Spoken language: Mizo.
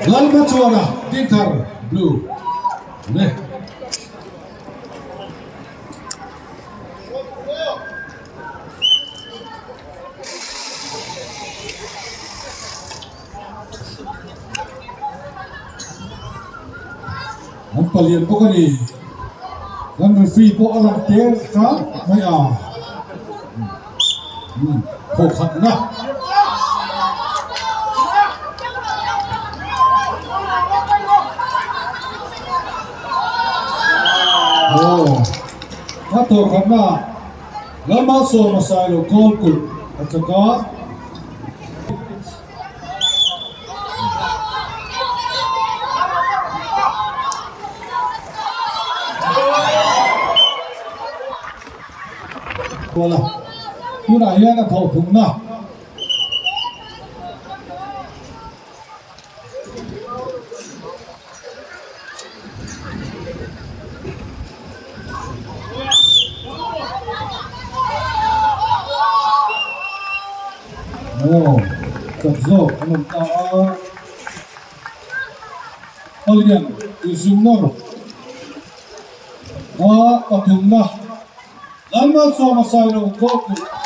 Lalhmachhuana Dinthar Blue le. An palian bawk a ni. Kan referee pawh a lang tel ṭang mai a. Thawkhatna. Aw, a thawkhatna Lalmalsawma Sailo goal kut a chak a. Kuala tunah hian a thawh thumna Aw chak zawk an awm ta a Palian inzumnawr a pathumna Lalmalsawma Sailo Kawlpui.